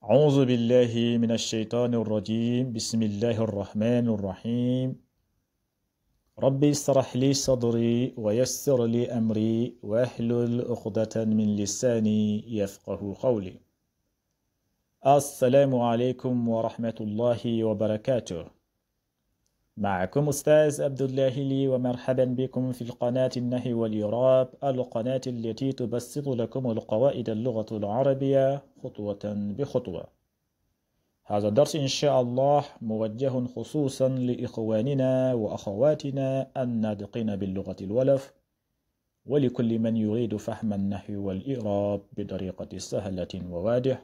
أعوذ بالله من الشيطان الرجيم بسم الله الرحمن الرحيم ربي اشرح لي صدري ويسر لي أمري واحلل عقدة من لساني يفقه قولي. السلام عليكم ورحمة الله وبركاته. معكم أستاذ عبد الله لي، ومرحبا بكم في القناة النحو والإعراب، القناة التي تبسط لكم القواعد اللغة العربية خطوة بخطوة. هذا الدرس إن شاء الله موجه خصوصا لإخواننا وأخواتنا الناطقين باللغة الولف، ولكل من يريد فهم النحو والإعراب بطريقة سهلة وواضحة.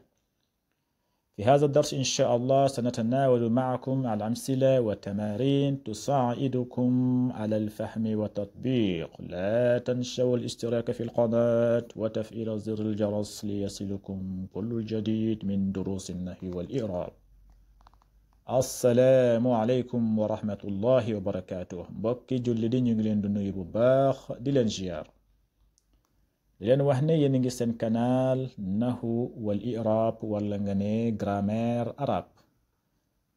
في هذا الدرس إن شاء الله سنتناول معكم الأمثلة والتمارين تساعدكم على الفهم والتطبيق. لا تنسوا الاشتراك في القناة وتفعيل زر الجرس ليصلكم كل جديد من دروس النحو والإعراب. السلام عليكم ورحمة الله وبركاته. mbokki julli di ñu ngi leen di nuyu bu baax di leen ziar, di leen wax ne yéen a ngi seen canal Nahwu wal I'rab wala nga ne grammaire arabe.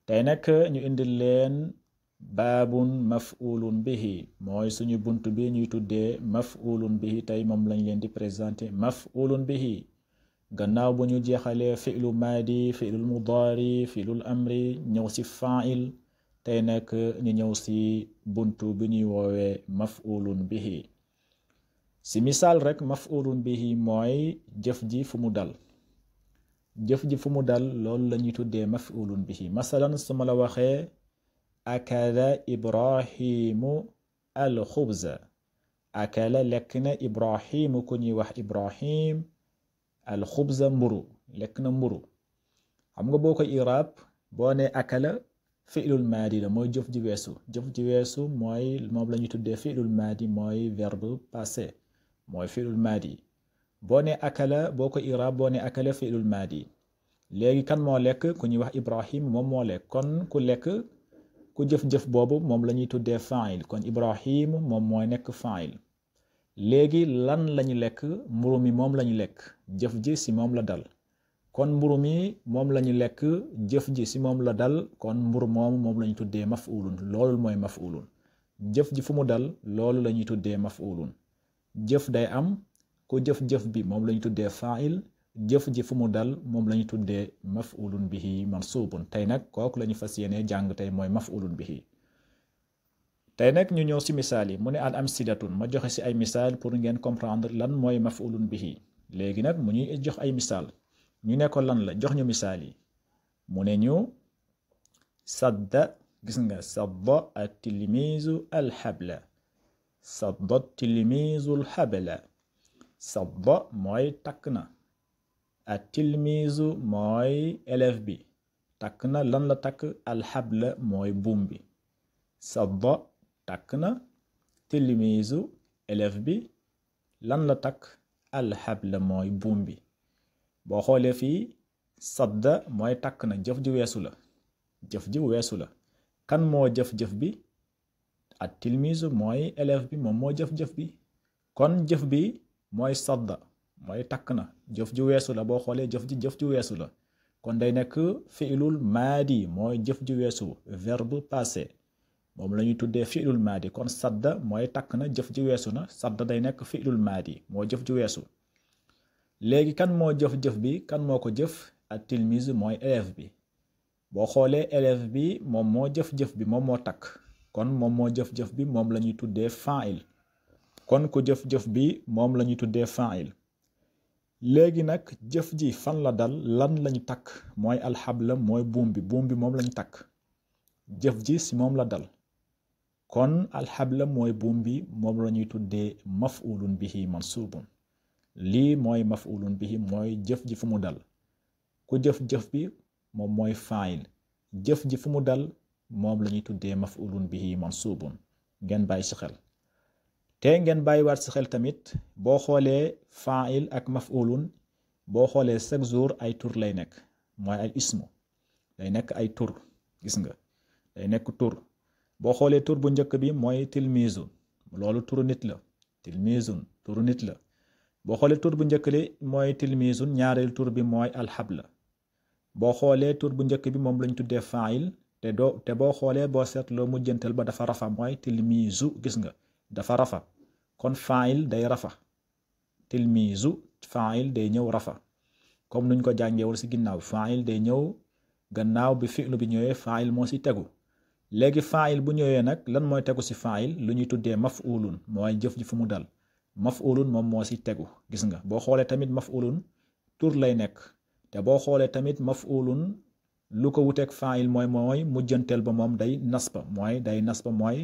tey nag ñu indil leen baabun maf'ulun bihi, mooy suñu bunt bi ñuy tuddee maf'ulun bihi. tey moom lañ leen di présenter maf'ulun bihi gannaaw bu ñu jeexalee fi'lu maadi, fi'lul mudaari, fi'lul amri, ñëw si fa'il. tey nag ñu ñëw si bunt bi ñuy woowee maf'ulun bihi. si misaal rek maf'ulun bihi mooy jëf ji fu mu dal. jëf ji fu mu dal loolu la ñuy tuddee maf'ulun bihi. masalan su ma la waxee akala ibrahimu al xubza, akala lekk na ibrahimu ku ñuy wax ibrahim al xubza mburu, lekk na mburu. xam nga boo ko iraab boo ne akala fi'lul maadi la, mooy jëf ji weesu. jëf ji weesu mooy moom la ñuy tuddee fi'lul maadi, mooy verbe passé, mooy fi'lul maadi. boo ne akala boo ko iraab boo ne akala fi'lul maadi, léegi kan moo lekk? ku ñuy wax ibrahim moom moo lekk. kon ku lekk, ku jëf-jëf boobu moom la ñuy tuddee fa'il. kon ibrahim moom mooy nekk fa'il. léegi lan lañu lekk? mburu mi moom lañu lekk, jëf ji si moom la dal. kon mburu mi moom lañu lekk, jëf ji si moom la dal. kon mburu moom lañu tuddee maf'ulun. loolu mooy maf'ulun. jëf ji fu mu dal loolu la ñuy tuddee maf'ulun. jëf day am, ku jëf-jëf bi moom la ñu tuddee fa'il, jëf ji fu mu dal moom la ñu tuddee maf'ulun bihi mansubun. tey nag kooku la ñu fas yéene jàng tey mooy maf'ulun bihi. tey nag ñu ñëw si misaal yi. mu ne al amsilatun, ma joxe si ay misaal pour ngeen comprendre lan mooy maf'ulun bihi. léegi nag mu ñuy jox ay misaal, ñu ne ko lan la, jox ñu misaal yi. mu ne ñu sadda, gis nga sadda at-tilmizu al-habla, sadda at-tilmizu al-habla. sadda mooy takk na, at-tilmizu mooy élève bi, takk na lan la takk? al-habla mooy buum bi. sadda takk na, tilmizu élève bi lan la takk? al-habla mooy buum bi. boo xoolee fii sadda mooy takk na, jëf ji weesu la, jëf ji weesu la. kan moo jëf-jëf bi? at-tilmizu mooy élève bi, moom moo jëf-jëf bi. kon jëf bi mooy sadda, mooy takk na, jëf ji weesu la. boo xoolee jëf ji weesu la, kon day nekk fi'lul maadi, mooy jëf ji weesu, verbe passé, moom la ñuy tuddee fi'lul maadi. kon sadda mooy takk na, jëf ji weesu na, sadda day nekk fi'lul maadi, moo jëf ji weesu. léegi kan moo jëf-jëf bi? kan moo ko jëf? at-tilmiz mooy élève bi. boo xoolee élève bi moom moo jëf-jëf bi, moom moo takk, kon moom moo jëf-jëf bi, moom la ñuy tuddee fa'il. kon ku jëf-jëf bi moom la ñuy tuddee fa'il. léegi nag jëf ji fan la dal? lan lañu takk? mooy alxabla, mooy buum bi, buum bi moom lañu takk, jëf ji si moom la dal. kon alxabla mooy buum bi, moom la ñuy tuddee maf'ulun bihi mansubun. lii mooy maf'ulun bihi, mooy jëf ji fu mu dal. ku jëf-jëf bi moom mooy fa'il, jëf ji fu mu dal moom la ñuy tuddee maf'ulun bihi mansubun. ngeen bàyyi si xel. te ngeen bàyyiwaat si xel tamit, boo xoolee fa'il ak maf'ulun, boo xoolee chaque jour ay tur lay nekk, mooy ay ismu, day nekk ay tur. gis nga, day nekk tur. boo xoolee tur bu njëkk bi mooy tilmizun, loolu turu nit la. tilmizun turu nit la. boo xoolee tur bu njëkk li mooy tilmisun, ñaareel tur bi mooy alxabla. boo xoolee tur bu njëkk bi moom lañ tuddee fa'il te boo xoolee boo seetloo mujjantal ba dafa rafa mooy tilmizu gis nga dafa rafa kon fa'il day rafa tilmizu fa'il day ñëw rafa comme nuñ ko jàngeewul ci ginnaaw fa'il day ñëw gannaaw bi fi'lu bi ñëwee fa'il moo ci tegu léegi fa'il bu ñëwee nag lan mooy tegu ci fa'il lu ñuy tuddee maf'ulun mooy jëf ji fu mu dal maf'ulun moom moo ci tegu gis nga boo xoolee tamit maf'ulun tur lay nekk te boo xoolee tamit maf'ulun lu ko wuteeg fa'il mooy mujjanteel ba moom day nasba mooy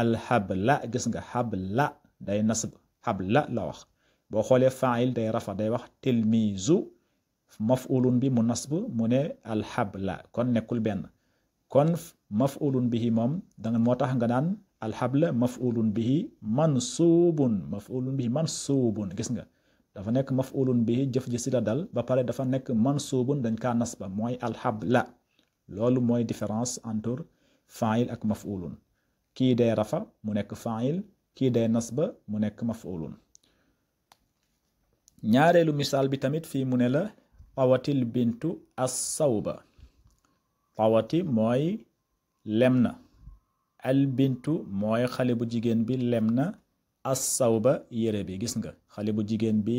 alhabla gis nga habla day nasb habla la wax boo xoolee fa'il day rafa day wax tilmizu maf'ulun bi mu nasb mu ne alhabla kon nekkul benn kon maf'ulun bihi moom danga moo tax nga naan alhabla maf'ulun bihi mansubun gis nga dafa nekk maf'ulun bihi jëf ji ci la dal ba pare dafa nekk mansubun dañ kaa nasba mooy alhabla loolu mooy différence entre fa'il ak maf'ulun kii day rafa mu nekk fa'il kii day nasba mu nekk maf'ulun ñaareelu misaal bi tamit fii mu ne la tawatil bintu as-sawba tawati mooy lem na al bintu mooy xale bu jigéen bi lem na as-sawba yére bi gis nga xale bu jigéen bi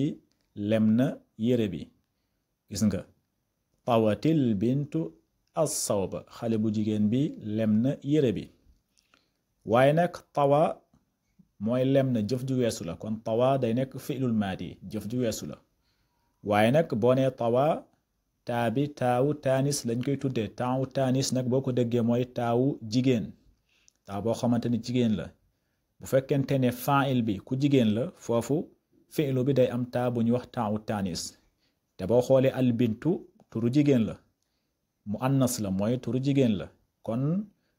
lem na yére bi gis nga tawatil bintu as-sawba xale bu jigéen bi lem na yére bi waaye nag tawa mooy lem na jëf ju weesu la kon tawa day nekk fi'lul maadi jëf ju weesu la waaye nag boo nee tawa taa bi taawu taanis lañ koy tuddee taawu taanis nag boo ko déggee mooy taawu jigéen taa boo xamante ni jigéen la bu fekkente ne fa'il bi ku jigéen la foofu fi'lu bi day am taa bu ñuy wax taawu taanis te boo xoolee al bintu turu jigéen la mu annas la mooy turu jigéen la kon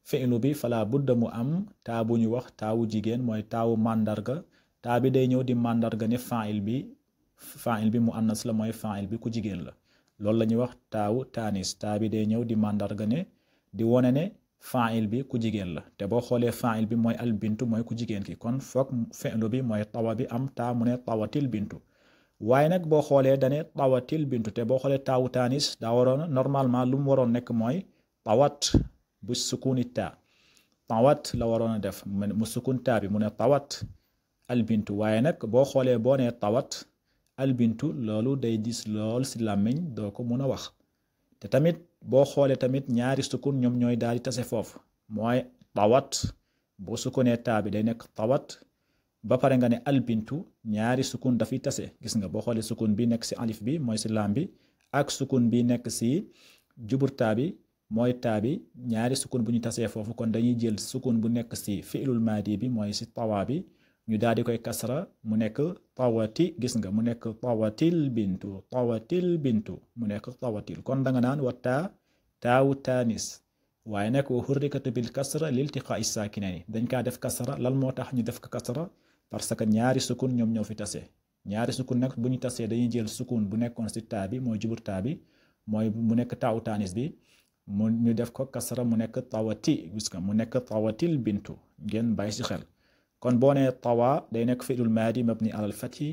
fi'lu bi fala budda mu am taa bu ñu wax taawu jigéen mooy taawu màndarga taa bi day ñëw di màndarga ne fa'il bi mu annas la mooy fa'il bi ku jigéen la loolu la ñuy wax taawu taanis taa bi day ñëw di màndarga ne di wone ne fa'il bi ku jigéen la te boo xoolee fa'il bi mooy al bintu mooy ku jigéen ki kon foog fi'lu bi mooy tawa bi am taa mu ne tawatil bintu waaye nag boo xoolee dane tawatil bintu te boo xoolee taawu taanis daa waroon normalement lu mu waroon nekk mooy tawat bu sukuni taa tawat la waroon a def mu sukun taa bi mu ne tawat al bintu waaye nag boo xoolee boo nee tawat al bintu loolu day dis lool ci làmmiñ doo ko mun a wax te tamit boo xoolee tamit ñaari sukun ñoom ñooy daal di tase foofu mooy tawat boo sukunee taa bi day nekk tawat ba pare nga ne al bintu ñaari sukun dafay tase gis nga boo xoolee sukun bi nekk ci alif bi mooy ci laam bi ak sukun bi nekk ci jubur taa bi mooy taa bi ñaari sukun bu ñu tasee foofu kon dañuy jël sukun bu nekk ci fi'lul maadi bi mooy ci tawa bi ñu daal di koy kasra mu nekk tawati gis nga mu nekk tawatil bintu mu nekk tawatil kon da nga naan wa taawu taanis waaye nag wa hurrikatu bil kasra liltiqaa'i saakinayni dañ kaa def kasra lan moo tax ñu def ko kasra parce que ñaari sukun ñoom ñoo fi tase ñaari sukun nag bu ñu tasee dañuy jël sukun bu nekkoon ci taa bi mooy jubur taa bi mooy mu nekk taawu taanis bi mu ñu def ko kasra mu nekk tawati gis nga mu nekk tawatil bintu ngeen bàyyi ci xel kon boo nee tawa day nekk fi'lul maadi mabni alal fathi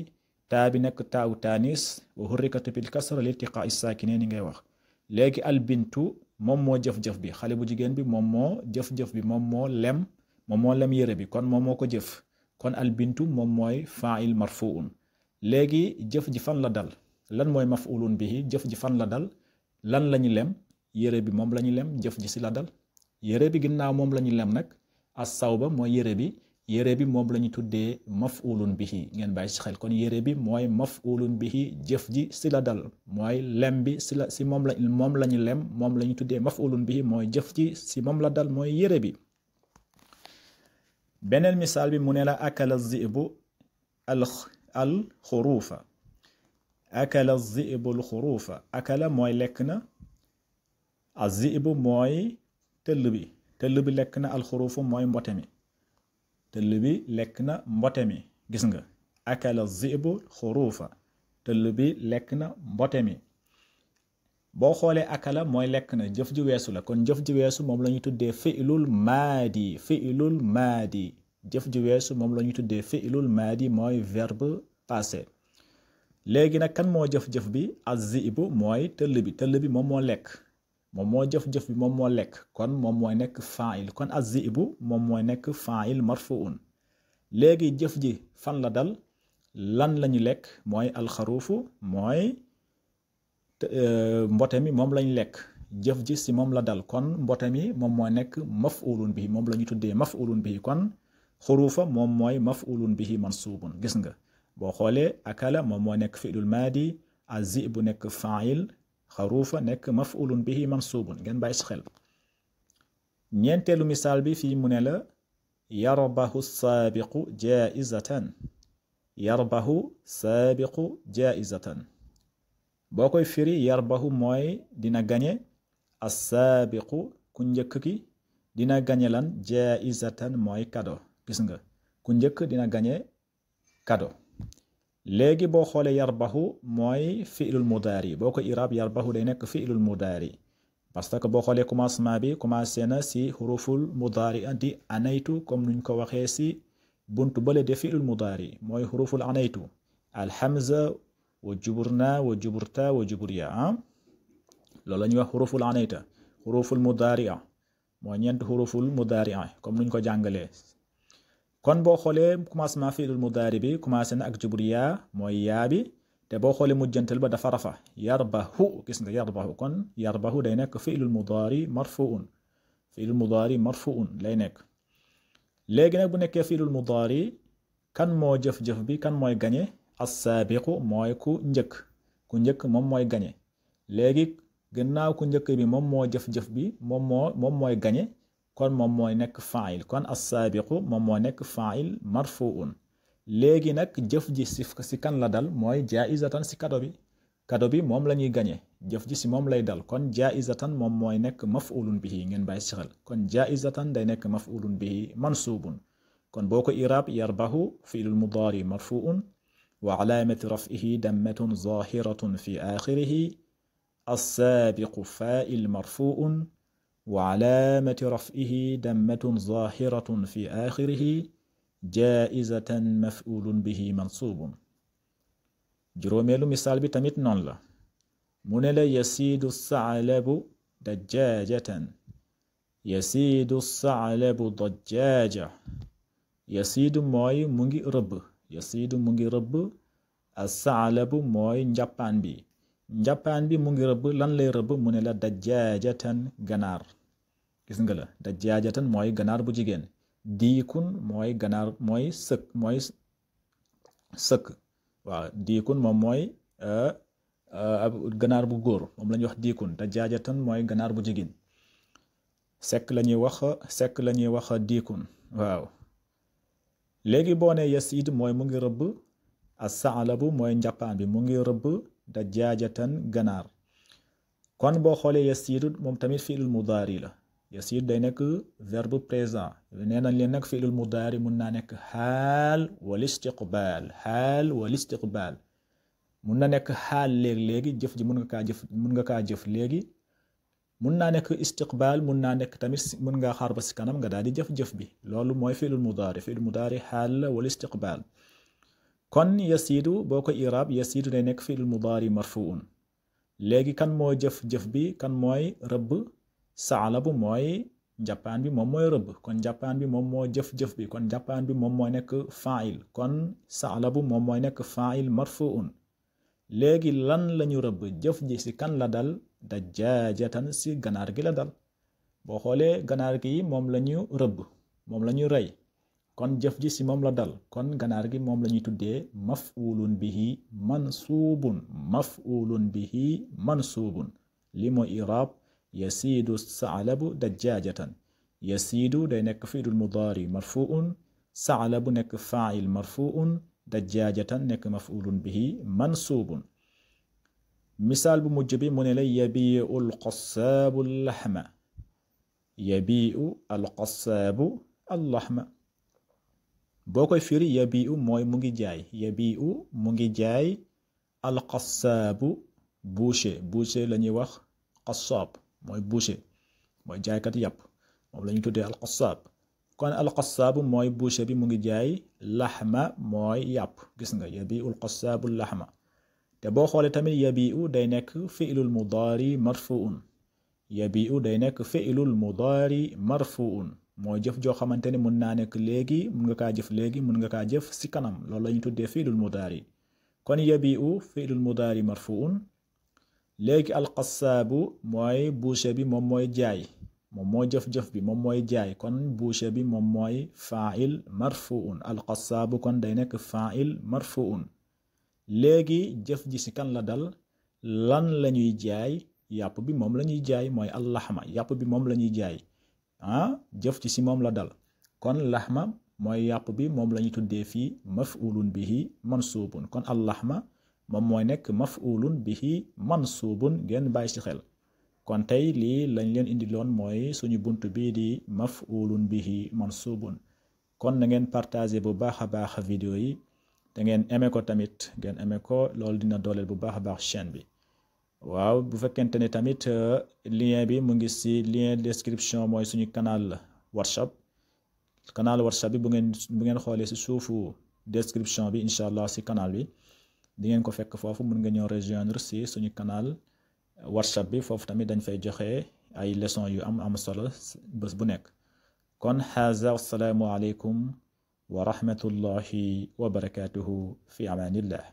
taa bi nekk taawu taanis wa hurrikatu bil kasra liltiqaa'i saakinayni ngay wax léegi al bintu moom moo jëf-jëf bi xale bu jigéen bi moom moo jëf-jëf bi moom moo lem yére bi kon moom moo ko jëf kon al bintu moom mooy fa'il marfu'un léegi jëf ji fan la dal lan mooy maf'ulun bihi jëf ji fan la dal lan lañu lem yére bi moom lañu lem jëf ji ci la dal yére bi ginnaaw moom lañu lem nag as-sawba mooy yére bi moom la ñu tuddee maf'ulun bihi ngeen bàyyi ci xel kon yére bi mooy maf'ulun bihi jëf ji ci la dal mooy lem bi ci moom la ñu lem moom la ñu tuddee maf'ulun bihi mooy jëf ji ci moom la dal mooy yére bi beneen misaal bi mu ne la akala zi'bu al xuruufa akala zi'bu al xuruufa akala mooy lekk na az-zi'bu mooy tëll bi lekk na al xuruufu mooy mbote mi tëll bi lekk na mbote mi gis nga akala zi'bu xuruufa tëll bi lekk na mbote mi boo xoolee akala mooy lekk na jëf ji weesu la kon jëf ji weesu moom la ñuy tuddee fi'lul maadi jëf ji weesu moom la ñuy tuddee fi'lul maadi mooy verbe passé léegi nag kan moo jëf-jëf bi az-zi'bu mooy tëll bi moom moo lekk moom moo jëf-jëf bi moom moo lekk kon moom mooy nekk fa'il kon az-zi'bu moom mooy nekk fa'il marfu'un léegi jëf ji fan la dal lan lañu lekk mooy alxaruufu mooy mbote mi moom lañ lekk jëf ji si moom la dal kon mbote mi moom mooy nekk maf'ulun bihi moom la ñu tuddee maf'ulun bihi kon xuruufa moom mooy maf'ulun bihi mansuubun gis nga boo xoolee akala moom moo nekk fi'lul maadi az-zi'bu nekk fa'il xaruufa nekk maf'ulun bihi mansuubun ngeen bàyyi si xel ñeenteelu misaal bi fii mu ne la yarbahu saabiqu jaa'izatan yarbahu saabiqu jaa'izatan boo koy firi yarbahu mooy dina gañe as-saabiqu ku njëkk ki dina gañe lan jaa'izatan mooy kado gis nga ku njëkk dina gañe kado léegi boo xoolee yarbahu mooy fi'lul mudaari boo ko iraab yarbahu day nekk fi'lul mudaari parce que boo xoolee commencement bi commencé na si xuruful mudaari di anaytu comme nuñ ko waxee si buntu bële de fi'lul mudaari mooy xuruful anaytu alhamza wa juburna wa juburta wa juburiya loolu la ñuy wax xuruful anayta xuruful mudaari mooy ñeent xuruful mudaari comme nuñ ko jàngalee kon boo xoolee commencement fi'lul mudaari bi commencé na ak juburiya mooy yaa bi te boo xoolee mujjantal ba dafa rafa yarbahu gis nga yarbahu kon yarbahu day nekk fi'lul mudaari marfu'un fi'lul mudaari marfu'un lay nekk léegi nag bu nekkee fi'lul mudaari kan moo jëf-jëf bi kan mooy gañe as-saabiqu mooy ku njëkk moom mooy gañe léegi gannaaw ku njëkk bi moom moo jëf-jëf bi moom mooy gañe kon moom mooy nekk fa'il kon as-saabiqu moom moo nekk fa'il marfu'un léegi nag jëf ji si kan la dal mooy jaa'izatan si kado bi moom la ñuy gañe jëf ji si moom lay dal kon jaa'izatan moom mooy nekk maf'ulun bihi ngeen bàyyi si xel kon jaa'izatan day nekk maf'ulun bihi mansubun kon boo ko iraab yarbahu fi'lul mudaari marfu'un wa alaamati raf'ihi dammatun zaahiratun fi aaxirihi as-saabiqu faa'il marfu'un wa alaamati raf'ihi dammatun zaahiratun fi aaxirihi jaa'izatan maf'ulun bihi mansubun juróomeelu misaal bi tamit noonu la mu ne la yasiidu sa'labu dajjaajatan yasiidu sa'labu dajjaaja yasiidu mooy mu ngi rëbb as-sa'labu mooy njàppaan bi mu ngi rëbb lan lay rëbb mu ne la dajjaajatan ganaar gis nga la dajjaajatan mooy ganaar bu jigéen diikun mooy ganaar mooy sëkk waaw diikun moom mooy ganaar bu góor moom la ñuy wax diikun dajjaajatan mooy ganaar bu jigéen sekk la ñuy wax diikun waaw léegi boo ne yasiid mooy mu ngi rëbb as-sa'labu mooy njàppaan bi mu ngi rëbb dajjaajatan ganaar kon boo xoolee yasiidu moom tamit fi'lul mudaari la yasiid day nekk verbe présent nee nañ leen nag fi'lul mudaari mun naa nekk xaal wal istiqbaal mun na nekk xaal léegi jëf ji mun nga kaa jëf léegi mun naa nekk istiqbaal mun naa nekk tamit mun ngaa xaar ba si kanam nga daal di jëf bi loolu mooy fi'lul mudaari xaal la wal istiqbaal kon yasiidu boo ko iraab yasiidu day nekk fi'lul mudaari marfu'un léegi kan moo jëf bi kan mooy rëbb sa'labu mooy njàppaan bi moom mooy rëbb kon njàppaan bi moom moo jëf bi kon njàppaan bi moom mooy nekk fa'il kon sa'labu moom mooy nekk fa'il marfu'un léegi lan lañu rëbb jëf ji si kan la dal dajjaajatan si ganaar gi la dal boo xoolee ganaar gi moom lañu rëbb moom lañu rey kon jëf ji si moom la dal kon ganaar gi moom lañuy tuddee maf'ulun bihi mansubun li mooy iraab yasiidu sa'labu dajjaajatan yasiidu day nekk fi'lul mudaari marfu'un sa'labu nekk fa'il marfu'un dajjaajatan nekk maf'ulun bihi mansubun misaal bu mujj bi mu ne la yabi'u al-qassaabu al-lahma boo koy firi yabi'u mooy mu ngi jaay al-qassaabu boucher la ñuy wax qassaab mooy boucher mooy jaaykat yàpp moom la ñu tuddee al-qassaab kon al-qassaabu mooy boucher bi mu ngi jaay laxma mooy yàpp gis nga yabi'u al-qassaabu lahma te boo xoolee tamit yabi'u day nekk fi'lul mudaari marfu'un yabi'u day nekk fi'lul mudaari marfu'un mooy jëf joo xamante ni mun naa nekk léegi mun nga kaa jëf léegi mun nga kaa jëf si kanam loolu la ñu tuddee fi'lul mudaari kon yabi'u fi'lul mudaari marfu'un léegi alqassaabu mooy boucher bi moom mooy jaay moom moo jëf-jëf bi moom mooy jaay kon boucher bi moom mooy fa'il marfu'un alqassaabu kon day nekk fa'il marfu'un léegi jëf ji si kan la dal lan lañuy jaay yàpp bi moom lañuy jaay mooy allaxma yàpp bi moom lañuy jaay jëf ci si moom la dal kon laxma mooy yàpp bi moom lañuy tuddee fii maf'ulun bihi mansubun kon allaxma moom mooy nekk maf'ulun bihi mansubun ngeen bàyyi ci xel kon tey lii lañ leen indiloon mooy suñu bunt bii di maf'ulun bihi mansubun kon na ngeen partager bu baax a baax vidéo yi te ngeen aimé ko tamit ngeen aimé ko loolu dina dooleel bu baax a baax chaîne bi waaw bu fekkente ne tamit lien bi mu ngi ci lien description mooy suñu canal WhatsApp bi bu ngeen xoolee ci suufu description bi incha allah ci canal bi di ngeen ko fekk foofu mun nga ñëw rejoindre ci suñu canal WhatsApp bi foofu tamit dañ fay joxe ay leçons yu am solo bés bu nekk kon haza assalaamu aleykum wa rahmatullahi wa barakatuhu fi amaanillah